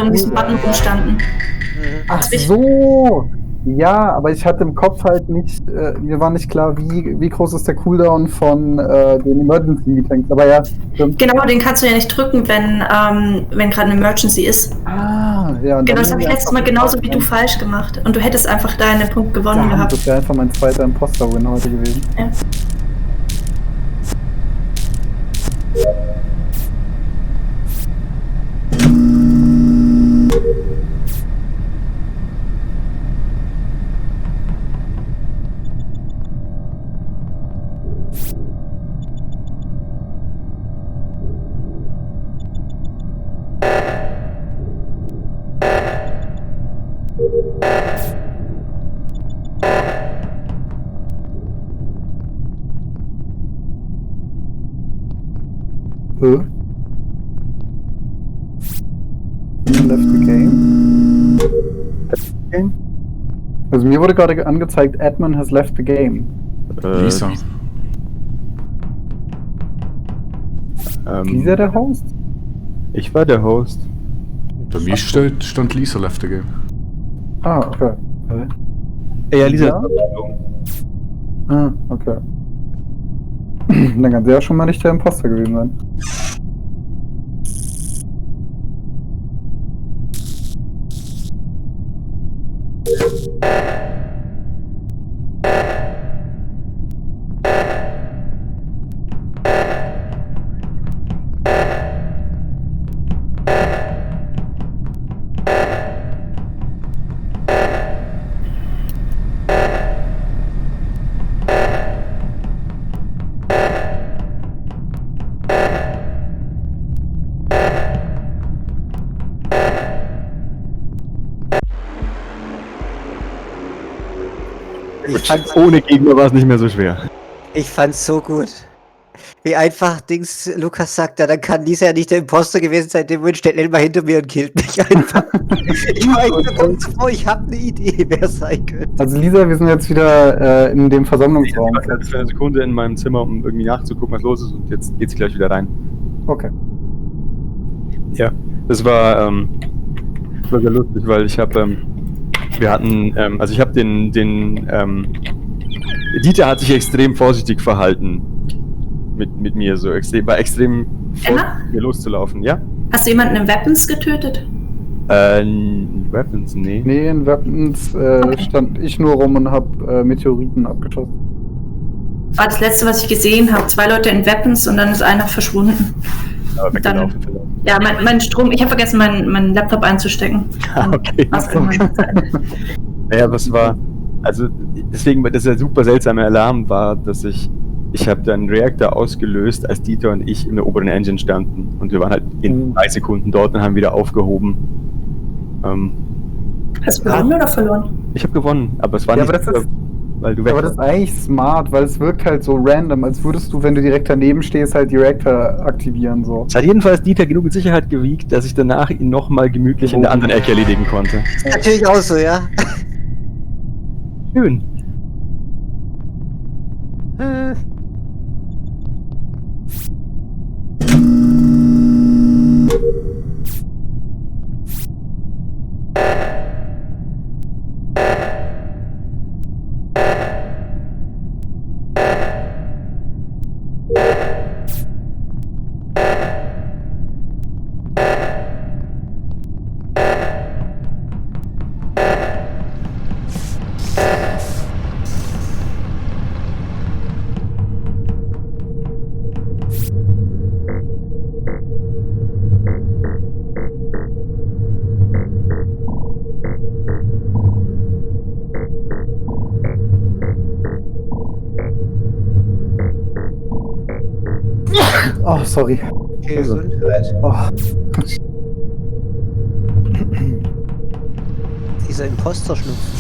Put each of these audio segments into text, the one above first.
an diesem Button rumstanden. Ach so! Ja, aber ich hatte im Kopf halt nicht, mir war nicht klar, wie groß ist der Cooldown von den Emergency-Tanks. Aber ja, stimmt. Genau, den kannst du ja nicht drücken, wenn gerade eine Emergency ist. Ah, ja. Genau, das habe ich letztes Mal genauso wie du falsch gemacht. Und du hättest einfach deinen Punkt gewonnen gehabt. Das wäre einfach mein zweiter Imposter-Win heute gewesen. Ja. Left the game. Also mir wurde gerade angezeigt, Admin has left the game. Lisa. Lisa der Host? Ich war der Host. Bei mir stand Lisa left the game. Ah, okay. Ja, Lisa. Ja? Ah, okay. Dann kann sie ja schon mal nicht der Imposter gewesen sein. Ohne Gegner war es nicht mehr so schwer. Ich fand's so gut. Wie einfach Lukas sagt, dann kann Lisa ja nicht der Imposter gewesen sein, der Wunsch steht mal hinter mir und killt mich einfach. Ich war echt so kurz davor, ich habe eine Idee, wer es sein könnte. Also Lisa, wir sind jetzt wieder in dem Versammlungsraum. Ich war jetzt für eine Sekunde in meinem Zimmer, um irgendwie nachzugucken, was los ist, und jetzt geht's gleich wieder rein. Okay. Ja, das war sehr lustig, weil ich habe, wir hatten, also ich habe Dieter hat sich extrem vorsichtig verhalten mit mir, so war extrem vorsichtig, mir loszulaufen, ja? Hast du jemanden in Weapons getötet? Weapons, nee. Nee, in Weapons stand ich nur rum und hab Meteoriten abgeschossen. War das letzte, was ich gesehen habe. 2 Leute in Weapons und dann ist einer verschwunden. Aber weggelaufen vielleicht. Ja, mein Strom, ich habe vergessen, meinen Laptop einzustecken. Okay. Naja, was war, also deswegen, das der super seltsame Alarm war, dass ich habe dann Reaktor ausgelöst, als Dieter und ich in der oberen Engine standen, und wir waren halt in 3 Sekunden dort und haben wieder aufgehoben. Hast du gewonnen oder verloren? Ich habe gewonnen, aber es war Ja, nicht, aber das ist, weil du weg aber das ist eigentlich smart, weil es wirkt halt so random, als würdest du, wenn du direkt daneben stehst, halt die Reaktor aktivieren, so. Es hat jedenfalls Dieter genug in Sicherheit gewiegt, dass ich danach ihn nochmal gemütlich in der anderen Ecke erledigen konnte. Das ist natürlich auch so, ja. Schön. Oh, sorry. Gesundheit. Oh. Dieser Imposter-Schnupfen.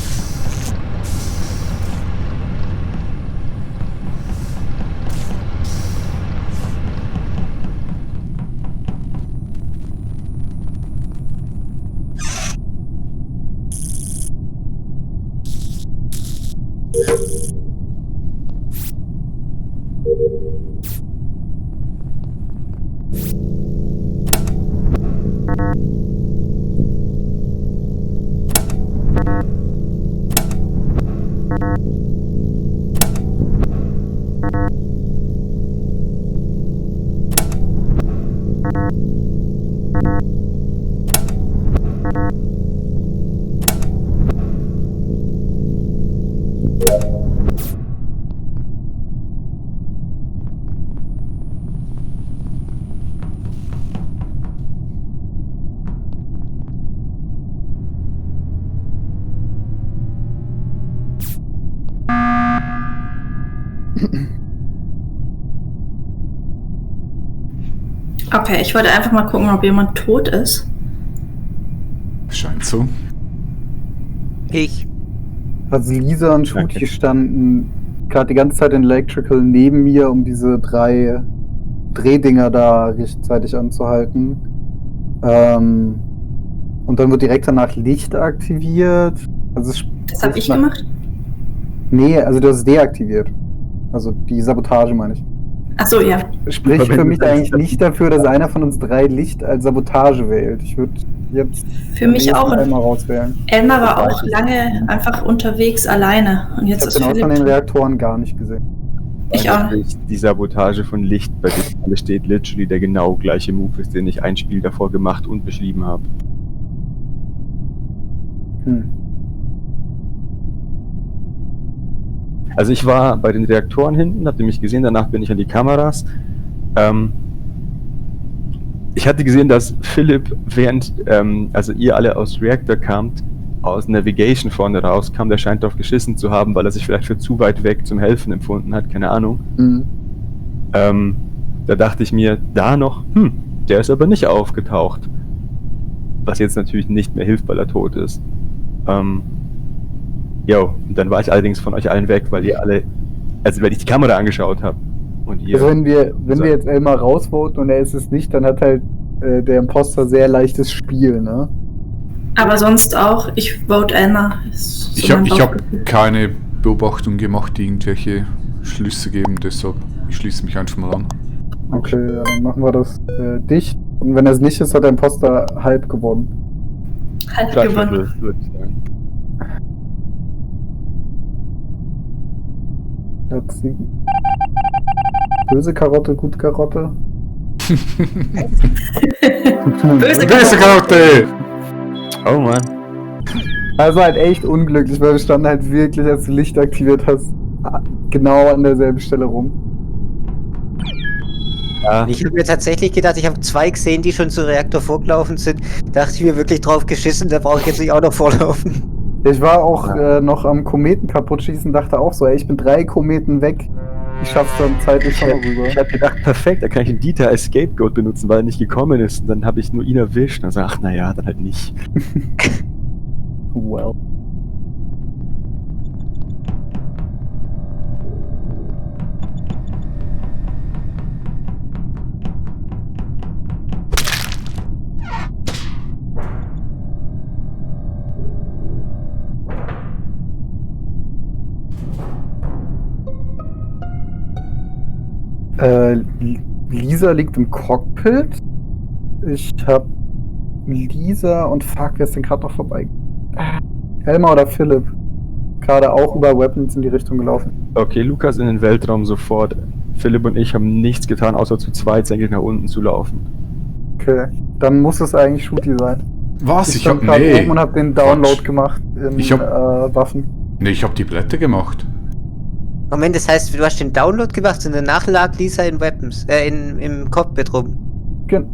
Okay, ich wollte einfach mal gucken, ob jemand tot ist. Scheint so. Ich. Also Lisa und Shooty Okay. standen gerade die ganze Zeit in Electrical neben mir, um diese 3 Drehdinger da rechtzeitig anzuhalten. Und dann wird direkt danach Licht aktiviert. Also Das habe ich gemacht. Nee, also du hast es deaktiviert. Also die Sabotage meine ich. Achso, ja. Spricht Aber wenn für du mich das- eigentlich nicht dafür, dass einer von uns 3 Licht als Sabotage wählt. Ich würde jetzt Für mich auch. einmal rauswählen. Elmar war Ich auch weiß lange einfach unterwegs alleine. Und Ich jetzt habe ist den Ausgang Philipp. den Reaktoren gar nicht gesehen. Ich auch Weil nicht. die Sabotage von Licht, bei dem alles steht, literally der genau gleiche Move ist, den ich ein Spiel davor gemacht und beschrieben habe. Also ich war bei den Reaktoren hinten, habt ihr mich gesehen, danach bin ich an die Kameras. Ich hatte gesehen, dass Philipp, während also ihr alle aus Reactor kamt, aus Navigation vorne rauskam, der scheint drauf geschissen zu haben, weil er sich vielleicht für zu weit weg zum Helfen empfunden hat, keine Ahnung. Da dachte ich mir, da noch, der ist aber nicht aufgetaucht. Was jetzt natürlich nicht mehr hilft, weil er tot ist. Und dann war ich allerdings von euch allen weg, weil ihr alle, also weil ich die Kamera angeschaut habe. Und ihr, Also wenn wir jetzt Elmar rausvoten und er ist es nicht, dann hat halt der Imposter sehr leichtes Spiel, ne? Aber sonst auch, ich vote Elmar. Ist so Ich habe mein Bauchgefühl. keine Beobachtung gemacht, die irgendwelche Schlüsse geben, deshalb ich schließe mich einfach mal an. Okay, ja, dann machen wir das dicht. Und wenn er es nicht ist, hat der Imposter halb gewonnen. Halt Dreiviertel, gewonnen. würde ich sagen. Let's see. Böse Karotte, gute Karotte. Böse Böse Karotte! Oh Mann. Also halt echt unglücklich, weil wir standen halt wirklich, als du Licht aktiviert hast, genau an derselben Stelle rum. Ja, Ich habe mir tatsächlich gedacht, ich habe 2 gesehen, die schon zu Reaktor vorgelaufen sind. Dachte ich mir wirklich drauf geschissen, da brauche ich jetzt nicht auch noch vorlaufen. Ich war auch noch am Kometen kaputt schießen, dachte auch so, ey, ich bin 3 Kometen weg. Ich schaff's dann zeitlich schon mal rüber. ich habe gedacht, perfekt, da kann ich den Dieter als Scapegoat benutzen, weil er nicht gekommen ist. Und dann habe ich nur ihn erwischt. Und dann sag, ach naja, dann halt nicht. Well. Lisa liegt im Cockpit. Ich hab Lisa und fuck, wer ist denn gerade noch vorbei? Elmar oder Philipp? Gerade auch über Weapons in die Richtung gelaufen. Okay, Lukas in den Weltraum sofort. Philipp und ich haben nichts getan, außer zu zweit senkrecht nach unten zu laufen. Okay, dann muss es eigentlich Shooty sein. Was? Ich hab, stand gerade nee. oben und hab den Download Quatsch. gemacht in Ich hab- Waffen. Nee, ich hab die Blätter gemacht. Moment, das heißt, du hast den Download gemacht und danach lag Lisa in Weapons, im Cockpit rum.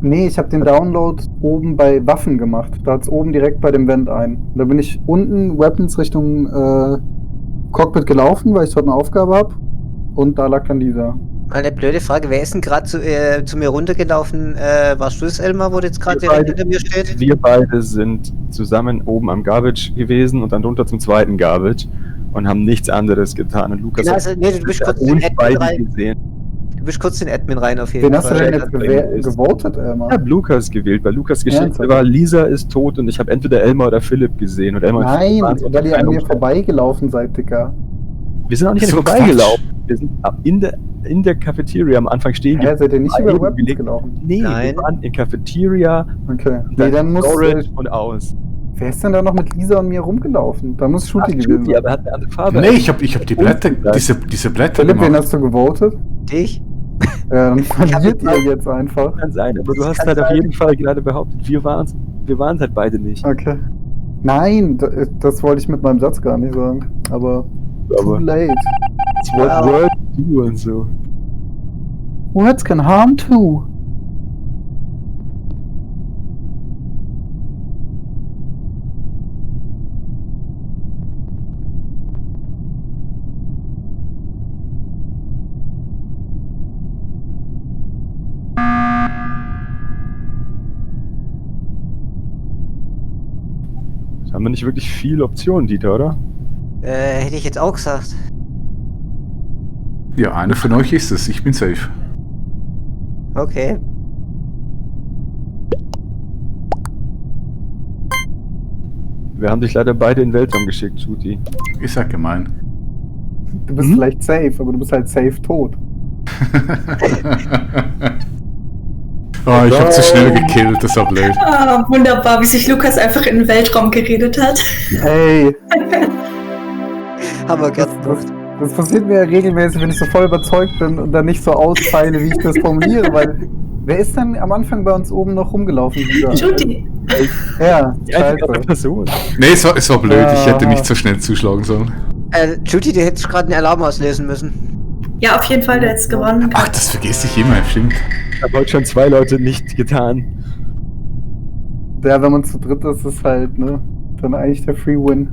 Nee, ich habe den Download oben bei Waffen gemacht. Da hat's oben direkt bei dem Vent ein. Und da bin ich unten Weapons Richtung Cockpit gelaufen, weil ich dort eine Aufgabe habe. Und da lag dann dieser. Mal eine blöde Frage, wer ist denn gerade zu mir runtergelaufen? Warst du es, Elmar, wo du jetzt gerade Wir direkt beide. hinter mir steht? Wir beide sind zusammen oben am Garbage gewesen und dann runter zum zweiten Garbage und haben nichts anderes getan. Und Lukas Genau, also, nee, du bist kurz in uns den Admin beide rein. gesehen. Du bist kurz in den Admin rein auf jeden Wen hast du Fall. denn jetzt gewotet, Elmar? Ich habe Lukas gewählt, weil Lukas Geschichte Ernsthaft? war, Lisa ist tot und ich habe entweder Elmar oder Philipp gesehen. Und Elmar und Philipp Nein, waren es unter weil ihr an keinen mir Umständen. vorbeigelaufen seid, Dicker. Wir sind auch nicht an So dir vorbeigelaufen. Wir sind in der Cafeteria am Anfang stehen Hä, seid ihr nicht über Eben Weapons gelegt. gelaufen? Nee, Nein. wir waren in Cafeteria, Okay. und Nee, dann muss. Storage und aus. Wer ist denn da noch mit Lisa und mir rumgelaufen? Da muss Shooty gewesen Shooty, sein. aber er hat eine andere Farbe. Nee, ich hab die Blätter, diese Blätter Philipp, wen gemacht. hast du gewotet? Dich? Ja, dann verliert ihr jetzt einfach. Kann sein, aber du hast Kann halt auf sein. jeden Fall gerade behauptet, wir waren's halt beide nicht. Okay. Nein, das wollte ich mit meinem Satz gar nicht sagen. Aber too Aber late. it's what word do und so. Words can harm too. Da haben wir nicht wirklich viele Optionen, Dieter, oder? Hätte ich jetzt auch gesagt. Ja, einer von euch ist es. Ich bin safe. Okay. Wir haben dich leider beide in den Weltraum geschickt, Shooty. Ist ja gemein. Du bist vielleicht safe, aber du bist halt safe tot. Oh, ich habe zu schnell gekillt, das war blöd. Ah, wunderbar, wie sich Lukas einfach in den Weltraum geredet hat. Ey, Haben wir gerade gemacht. das passiert mir ja regelmäßig, wenn ich so voll überzeugt bin und dann nicht so ausfeile, wie ich das formuliere, weil wer ist denn am Anfang bei uns oben noch rumgelaufen? Judy. Ja, Die einzige scheiße. Person. Nee, es war blöd. Ich hätte Ja. nicht so schnell zuschlagen sollen. Judy, du hättest gerade einen Alarm auslesen müssen. Ja, auf jeden Fall, der jetzt gewonnen. Ach, das vergesse ich immer, stimmt. Ich habe heute schon 2 Leute nicht getan. Ja, wenn man zu dritt ist, ist halt, ne, dann eigentlich der Free Win.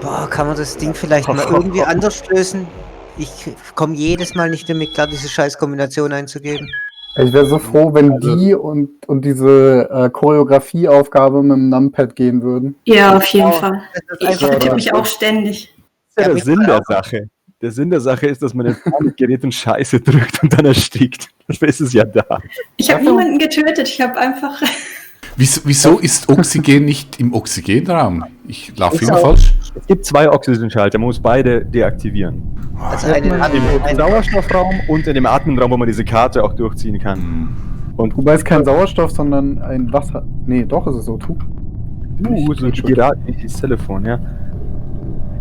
Boah, kann man das Ding vielleicht mal irgendwie anders lösen? Ich komme jedes Mal nicht damit klar, diese scheiß Kombination einzugeben. Ich wäre so froh, wenn die und diese Choreografieaufgabe mit dem Numpad gehen würden. Ja, auf jeden Genau. Fall. Das ist Ich einfach vertippe so. mich auch ständig. Das ist ja Ja, der Sinn der Sache. Der Sinn der Sache ist, dass man ins Panikgerät und Scheiße drückt und dann erstickt. Dafür ist es ja da. Ich habe niemanden getötet, ich habe einfach. Wieso ist Oxygen nicht im Oxygenraum? Ich laufe Ist immer auch- falsch. Es gibt 2 Oxygenschalter, man muss beide deaktivieren. Also einen Im Sauerstoffraum und in dem Atmenraum, wo man diese Karte auch durchziehen kann. Und Wobei es kein Sauerstoff, sondern ein Wasser. Nee, doch, ist es O2. so das Telefon, ja.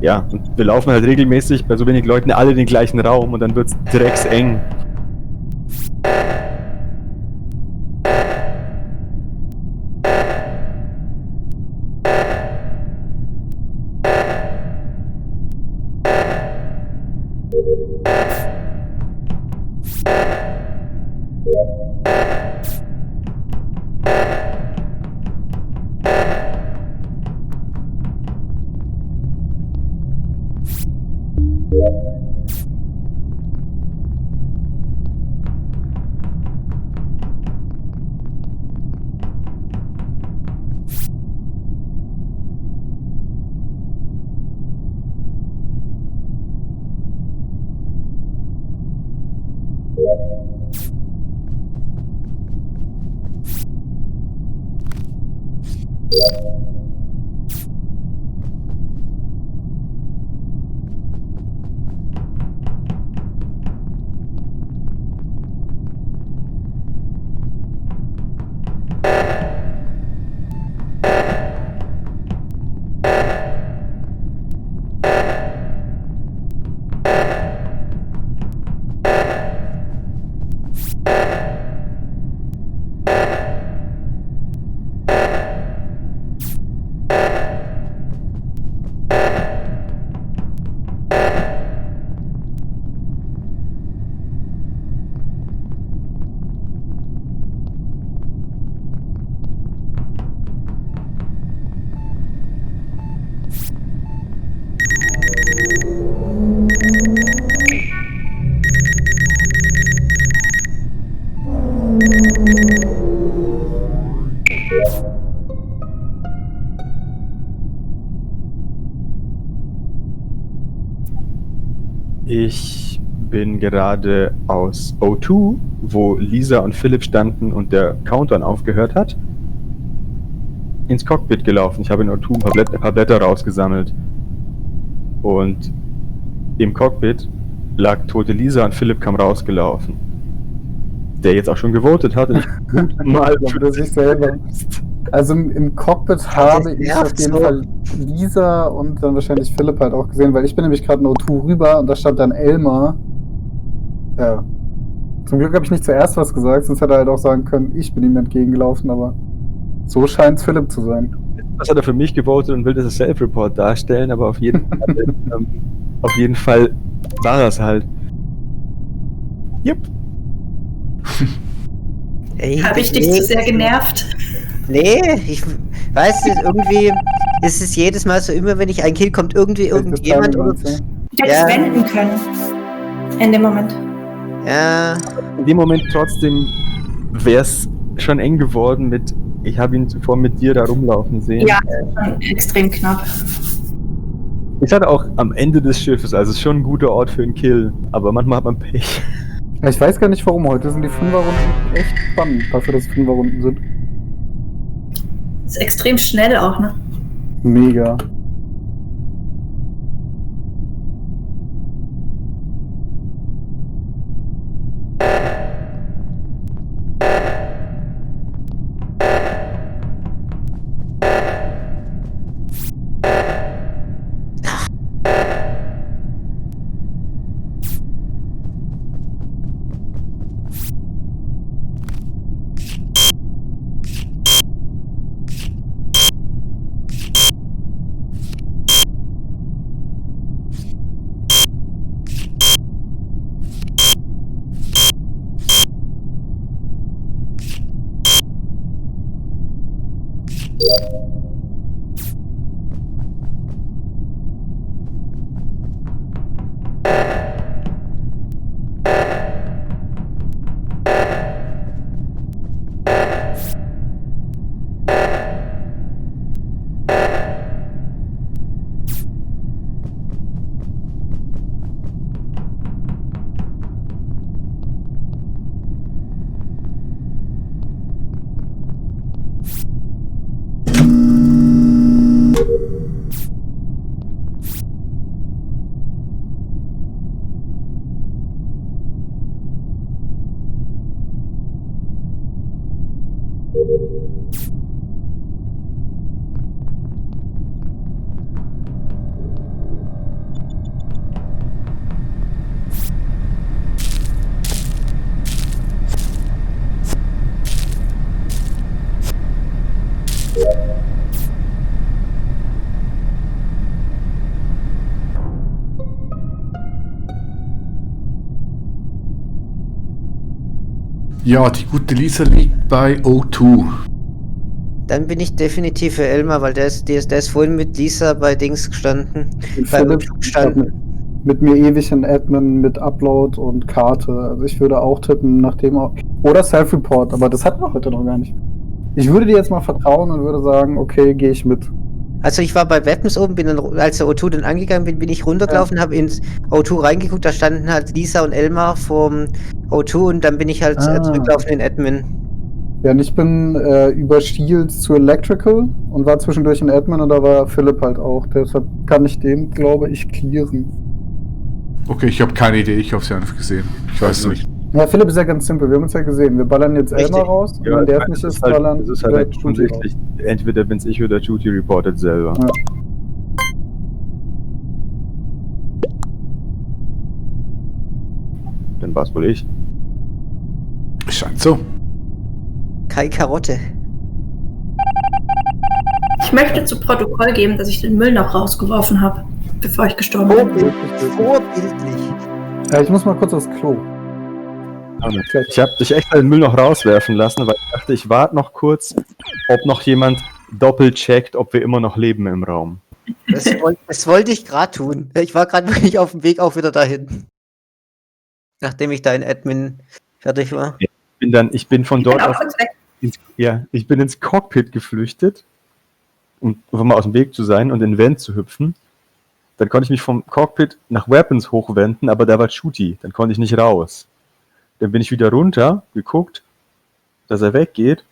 Ja, und wir laufen halt regelmäßig bei so wenig Leuten alle in den gleichen Raum und dann wird's dreckseng. Ich bin gerade aus O2, wo Lisa und Philipp standen und der Countdown aufgehört hat, ins Cockpit gelaufen. Ich habe in O2 ein paar Blätter rausgesammelt. Und im Cockpit lag tote Lisa und Philipp kam rausgelaufen. Der jetzt auch schon gewotet hat. Und ich mal Für sich selber. Also im Cockpit habe ich auf jeden Fall Lisa und dann wahrscheinlich Philipp halt auch gesehen, weil ich bin nämlich gerade in O2 rüber und da stand dann Elmar. Ja. Zum Glück habe ich nicht zuerst was gesagt, sonst hätte er halt auch sagen können, ich bin ihm entgegengelaufen, aber so scheint es Philipp zu sein. Das hat er für mich gewotet und will das als Self-Report darstellen, aber auf jeden Fall war das halt. Yep. Habe ich dich zu sehr genervt? Nee, ich weiß nicht, irgendwie ist es jedes Mal so, immer wenn ich ein Kill kommt, irgendwie irgendjemand oder. Das Timing, Du hättest Ja. wenden können. In dem Moment. Ja, In dem Moment trotzdem wäre es schon eng geworden mit, ich habe ihn zuvor mit dir da rumlaufen sehen. Ja, schon extrem knapp. Ich hatte auch am Ende des Schiffes, also es ist schon ein guter Ort für einen Kill, aber manchmal hat man Pech. Ich weiß gar nicht warum, heute sind die 5er-Runden echt spannend, dafür, dass es 5er-Runden sind. Ist extrem schnell auch, ne? Mega. Ja, die gute Lisa liegt bei O2. Dann bin ich definitiv für Elmar, weil der ist vorhin mit Lisa bei Dings gestanden. Und Bei Philipp O2 hat gestanden. mit mir ewig in Admin mit Upload und Karte. Also ich würde auch tippen, nachdem auch. Oder Self-Report, aber das hatten wir heute noch gar nicht. Ich würde dir jetzt mal vertrauen und würde sagen, okay, gehe ich mit. Also ich war bei Weapons oben, bin dann, als der O2 dann angegangen bin, bin ich runtergelaufen, habe ins O2 reingeguckt, da standen halt Lisa und Elmar vom O2 und dann bin ich halt zurückgelaufen in Admin. Ja, und ich bin über Shields zu Electrical und war zwischendurch in Admin und da war Philipp halt auch. Deshalb kann ich den, glaube ich, clearen. Okay, ich habe keine Idee, ich habe sie einfach gesehen. Ich weiß es nicht. Ja, Philipp ist ja ganz simpel. Wir haben uns ja gesehen. Wir ballern jetzt Richtig. Elmar raus und wenn der es nicht ist, ballern das ist halt wir echt offensichtlich. Entweder bin's ich oder Judy reportet selber. Ja. Dann war's wohl ich. Scheint so. Kai Karotte. Ich möchte zu Protokoll geben, dass ich den Müll noch rausgeworfen habe, bevor ich gestorben bin. Vorbildlich. Ich muss mal kurz aufs Klo. Ich habe dich extra den Müll noch rauswerfen lassen, weil ich dachte, ich warte noch kurz, ob noch jemand doppelt checkt, ob wir immer noch leben im Raum. Das wollte ich gerade tun. Ich war gerade wirklich auf dem Weg auch wieder dahin. Nachdem ich da in Admin fertig war. Ich bin von Ich bin dort auch aus kurz weg. ich bin ins Cockpit geflüchtet, um einfach mal aus dem Weg zu sein und in den Vent zu hüpfen. Dann konnte ich mich vom Cockpit nach Weapons hochwenden, aber da war Shooty, dann konnte ich nicht raus. Dann bin ich wieder runter, geguckt, dass er weggeht.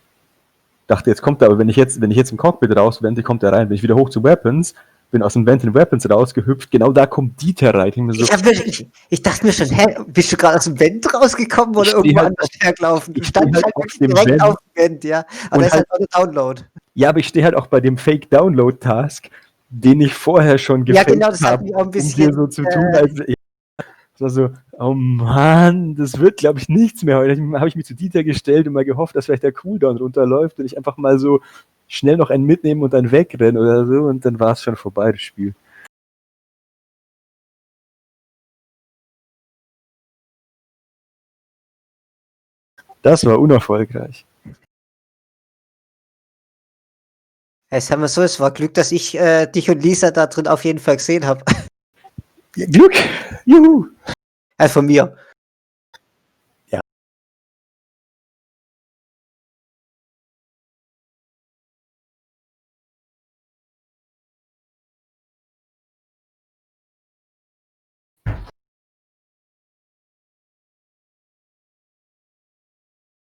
Dachte, jetzt kommt er, aber wenn ich jetzt im Cockpit rauswende, kommt er rein. Bin ich wieder hoch zu Weapons, bin aus dem Vent in Weapons rausgehüpft, genau da kommt Dieter rein. Ich dachte mir schon, hä, bist du gerade aus dem Vent rausgekommen oder Ich steh irgendwo halt anders hergelaufen? Du ich steh standst halt halt auf wirklich dem direkt Vent. auf dem Vent, ja. Aber Und das ist halt- halt auch ein Download. Ja, aber ich stehe halt auch bei dem Fake-Download-Task, den ich vorher schon Ja, gefaked genau, das hat habe, mich auch ein um bisschen. hier so zu tun, als es war so, oh Mann, das wird, glaube ich, nichts mehr heute. Dann habe ich mich zu Dieter gestellt und mal gehofft, dass vielleicht der Cooldown runterläuft und ich einfach mal so schnell noch einen mitnehmen und dann wegrennen oder so und dann war es schon vorbei, das Spiel. Das war unerfolgreich. Jetzt haben wir so, es war Glück, dass ich dich und Lisa da drin auf jeden Fall gesehen habe. Ja, Glück! Juhu! Von mir.